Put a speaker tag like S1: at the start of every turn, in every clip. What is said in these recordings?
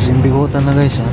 S1: Guys, yung bigotan na guys ha.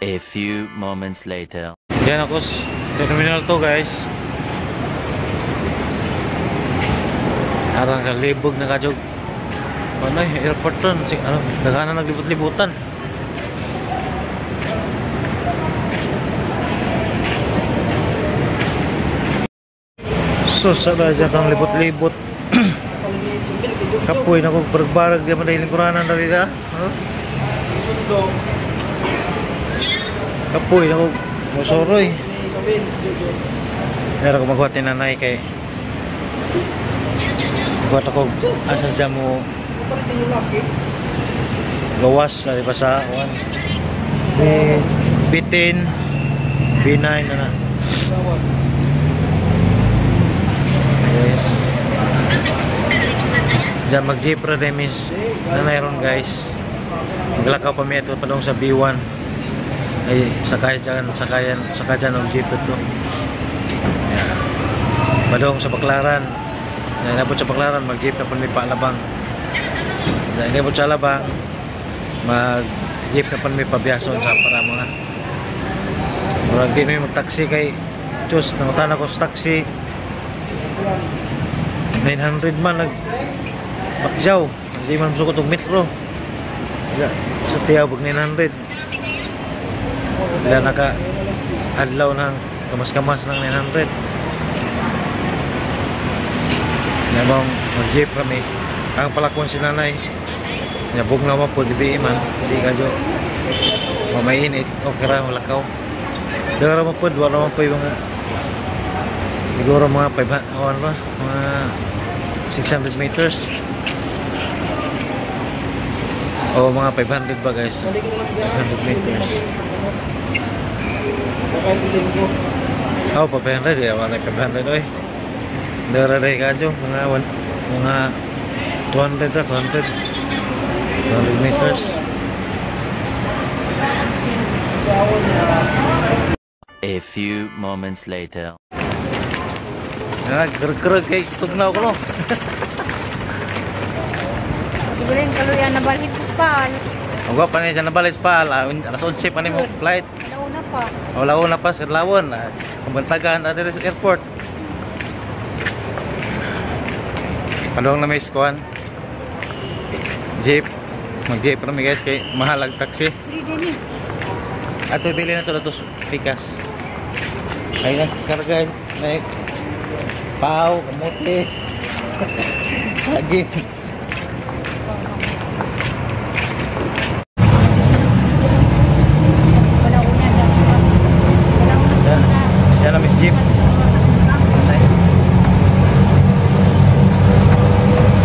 S2: A few moments later.
S1: Yan ako, terminal 2 guys. Arang kalibog na kajog. Ano airport ron. Ano, daghanan naglibot-libutan. So, sa dyan kang libot-libot. Kapoy na kong barag-barag. Di man dahil lingkuranan na rin ha? Kapoy na kong musoroy. Meron ko maghuwat ni nanay kay maghuwat ako asa siya mo gawas di ba sa B10 B9 na na guys. Diyan mag jeep ra demis nanay ron guys. Maglakaw pa mi ito padung sa B1. Ay sakay dyan ang jeep ito. Ayan. Padung sa Baclaran. Inabot sa Baclaran, mag-jeep na po may Paalabang. Inabot sa Alabang, mag-jeep na po may Pabiason sa para mga. Murag di may mag-taxi kay Diyos, nangutan ako sa taxi. 900 man nag-bakjaw. Hindi man masukot og metro. Sa tiyaw, pag 900. Wala naka adlaw ng kamas-kamas ng 900. Nabang mag-jeep kami. Ang palakon si nanay. Nyabog na mo po, di man. Di ka jo. Mamainit. Okay ra, malakaw. Dara mo po, wala mo po yung mga siguro mga 500, o ano ba? Mga 600 meters. O mga 500 ba guys? 500 meters.
S3: Kahit linggo.
S1: Oh, pa 500 ya, wala 500 oy. Dara dai kadyo mga mga 200 ra, 200. 200 meters.
S2: A few moments later.
S1: Ah, gergereg kay tugnaw ko no.
S4: Siguro kaluyan na balik pa.
S1: Ugwa pa ni siya nabalik pa alas 11 pa ni mo flight.
S4: Alauna pa.
S1: Wala na pa sa lawon. Kabantagan na diri sa airport. Padong na may kuan. Jeep. Mag-jeep na mi guys kay mahal ang taxi. Ato bili na to dato pikas. Ay ang karga na pao, kamote. Saging. Yan. Yan ang Miss Jeep. Ay.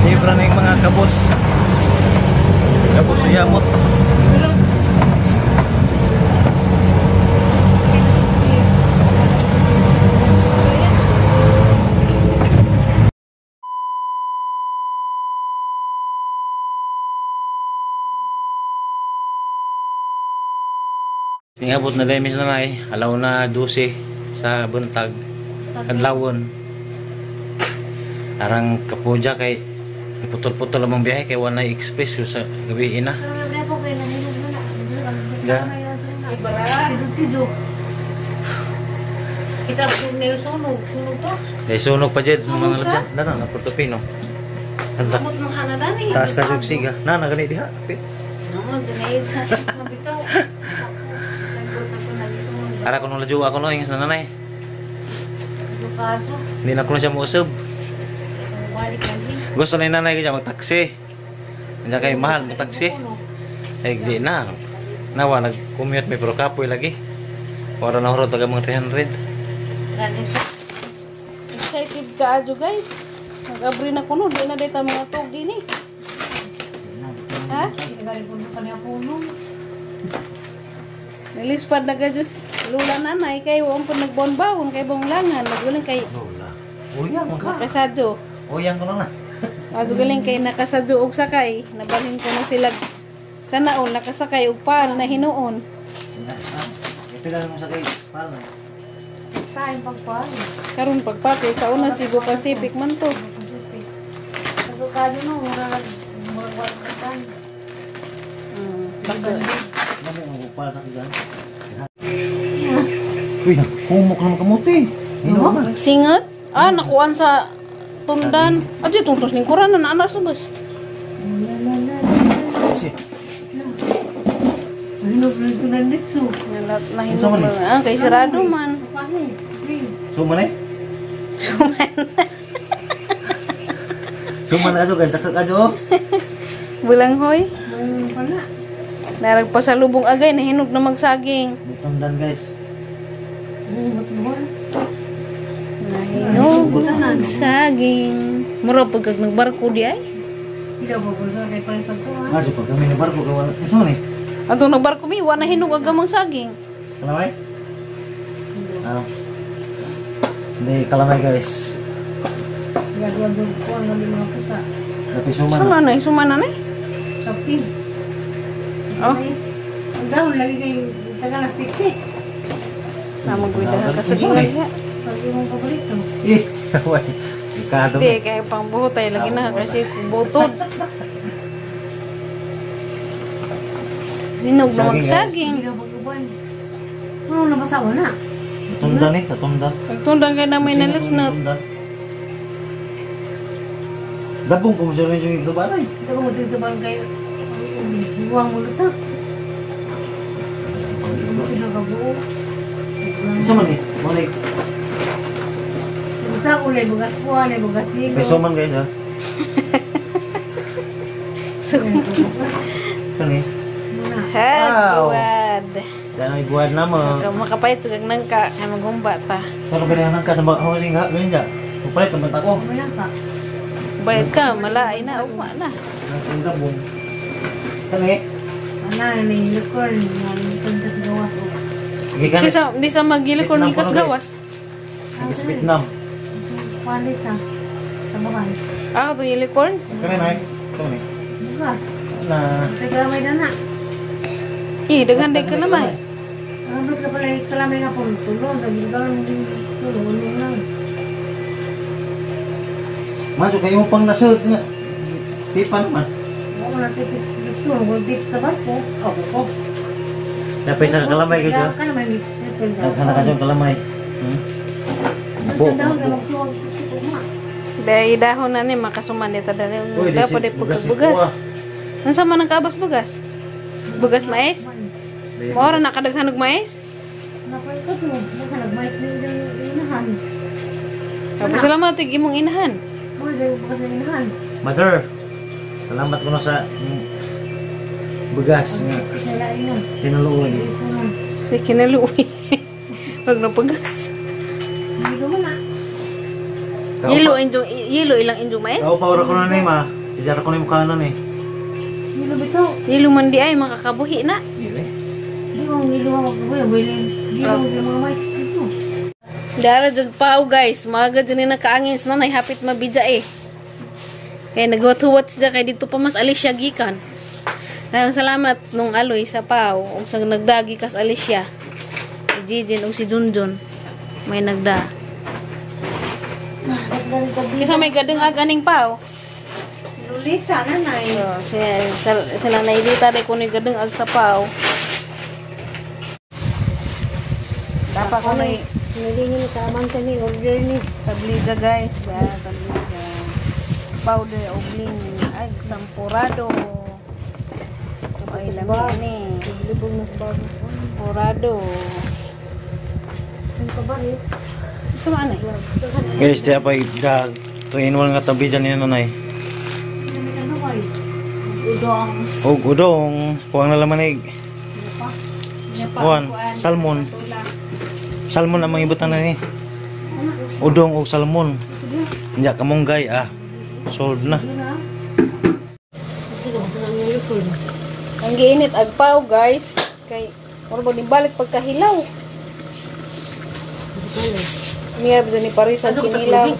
S1: Jeep ra ning mga kabus. Kabus uyamot. Ningabot na lemis na nay, alaw na 12 sa buntag. Kadlawon. Arang kapuja kay putol-putol among biyahe kay wala express sa gabi ina. Ga.
S4: Kita sunog, sunog to.
S1: Dai sunog pa jed mga lagyan. Dana na Portofino. Anda.
S4: Amot mga hanadani.
S1: Taas ka jud siga. Na na gani diha.
S4: Naman dyan ay
S1: Ara ko nung ladyo ako no ingas na nanay. Hindi na ko na siya muusab. Gusto ni nanay kaya magtaksi. Nandiyan kay mahal magtaksi. Ay di na. Nawa nag-commute may pero kapoy lagi. Wala na hurot taga mga 300.
S5: Excited ka adyo guys. Nag-abri na kuno, di na dita mga tog dinhi. Ha? Nilispad na ka Diyos lula nanay kay wa pud nagbonbawon kay bonglangan naggaling kay
S1: Lola. Uyang ka.
S5: nakasadyo.
S1: Uyang ko lang na.
S5: Ato galing kay nakasadyo og sakay, nabalhin ko na sila sa naon nakasakay og pan na hinuon.
S1: Ipila mo sa kay pal.
S4: Kain pagpal.
S5: Karon pagpatay sa una Cebu Pacific man to.
S4: Pagkakado no, mura mura wala.
S1: Mamo mo pal sa kigan. Uy, humok naman kamuti. Hino na.
S5: Nagsingat? Ah, nakuan sa tundan. Adyo tungtos lingkuran na anak sa bus.
S1: Kasi,
S5: Nahinog na. Ah, kay sarado man.
S1: suman eh.
S5: Suman.
S1: Suman ajo guys, sakak ajo.
S5: Bulanghoy. Narag pa sa lubong agay, nahinog na magsaging.
S1: Tundan guys.
S5: Nahinog na magsaging. Mura pag nagbarko di ay.
S1: Ajo pag kami ni barko gawa. Isa man eh.
S5: Atong nagbarko mi, wa nahinog aga magsaging.
S1: Kalamay? Ano? Hindi, kalamay guys. Tapi suman.
S5: Suman na, suman na eh. Oh.
S4: Ang dahon lagi kay tagal na stick.
S5: Namang gwida ka sa diya.
S4: Pag imong paborito.
S1: Eh, way. Ikado.
S5: Di kay pangbuhotay lagi na kasi butod. Hinog na magsaging.
S4: Hindi na pag-uban. Ano nabasa ko na?
S1: Tundan eh, tatundan.
S5: Pagtundan kay na may nalisnot.
S1: Dabong ko mo siya rin yung igubanay.
S4: Ito ko matutubang kayo. Buwang ulo to. Ito ka buo.
S1: Isa man eh. Muna eh.
S4: Sa ulay, bugas puwan, bugas ligo.
S1: May suman guys ha.
S5: Suman.
S1: Kani.
S5: Hagwad.
S1: Yan ang iguad na mo.
S5: Makapait kag nangka kay magumba ta.
S1: Pero ba nang ka sa mga holding ha ganyan ja. Upalit ang banta ko.
S4: Wala ka.
S5: Balik ka, malaay na, ugma na.
S1: Ang dabong. Kani.
S4: Ana, nahilokon. Nahilokon sa gawas.
S1: Gikan
S5: Di sa di sa mag-unicorn
S1: Vietnam
S5: gikas
S1: kuno, guys.
S5: gawas.
S1: Sa Vietnam.
S4: Kuan sa sa buhay.
S5: Ah, to unicorn.
S1: Kani nay. Sa ni.
S4: Bugas.
S1: Na
S4: Kay kalamay na na.
S5: Eh, daghan day kalamay.
S4: Ang abot ka pala yung kalamay nga po. Tulong. Sa gilgawan din. Tulong. Tulong lang.
S1: Majo kayo mo pang nasud nga. Tipan man.
S4: Ako na tipis. Tulong. Dip sa barko. Ako ko.
S1: Dapat sa kalamay guys. Oh.
S4: Kalamay.
S1: Daghan na kayo kalamay. Apo. Apo.
S5: Dahil dahon na ni makasuman dito dali.
S1: Uy, di
S5: Dapat
S1: si-
S5: di
S1: bugas si
S5: pagkabugas. Unsa man ang kabas bugas? Bugas mais? Mao ra nakadaghan og mais?
S4: Napay ko to. Nagmais na yung inahan.
S5: Tapos salamat tig imong inahan.
S4: Mga dahil bukas na inahan.
S1: Mother. Salamat ko na sa bugas nga
S4: Sila ina.
S1: tinuloy.
S5: Sa kinaluoy. Pag napagas.
S4: Hindi ko man na.
S5: Yelo injong yelo ilang injong mais?
S1: Kao pa ora ko na ni ma. Ijara ko ni mukha na ni.
S4: Ngilo bitaw.
S5: Yelo man di ay makakabuhi na.
S1: Dili.
S4: Di ko ngilo ako kuya. Wala. Gilo yung mga mais dito.
S5: Dara jud pao guys, maaga jud ni nakaangin sa nanay hapit mabidya eh. Kay naghuwat-huwat siya kay dito pa mas Alicia gikan. Daghang salamat nung aloy sa pao ug sa nagdagi kas Alicia. Si Jijin ug si Junjun may nagda. Kisa may gadeng ag aning pao.
S4: Si Lolita na na.
S5: So, si sa, sila na ilita day kuno gadeng ag sa pao. Dapat kuno
S4: Nalingin ka man ka ni order ni.
S5: tabliga guys, da tabliga. Powder og bling ag sampurado. Ay lami ni.
S4: Libog na sa bago.
S5: Sampurado.
S4: Ang kabarit.
S5: Sa man ay?
S1: Guys, di pa da 3 in 1 nga tabi dyan ni nanay.
S4: Ano kay? Udong.
S1: Og udong, kuang na laman ig. Kuan, salmon. Salmon ang mga ibutang na ni. Udong og salmon. Nya kamunggay ah. Sold na.
S5: Ang giinit ag pao guys kay mura ba balik pagkahilaw. Mira ba ni Paris ang kinilaw.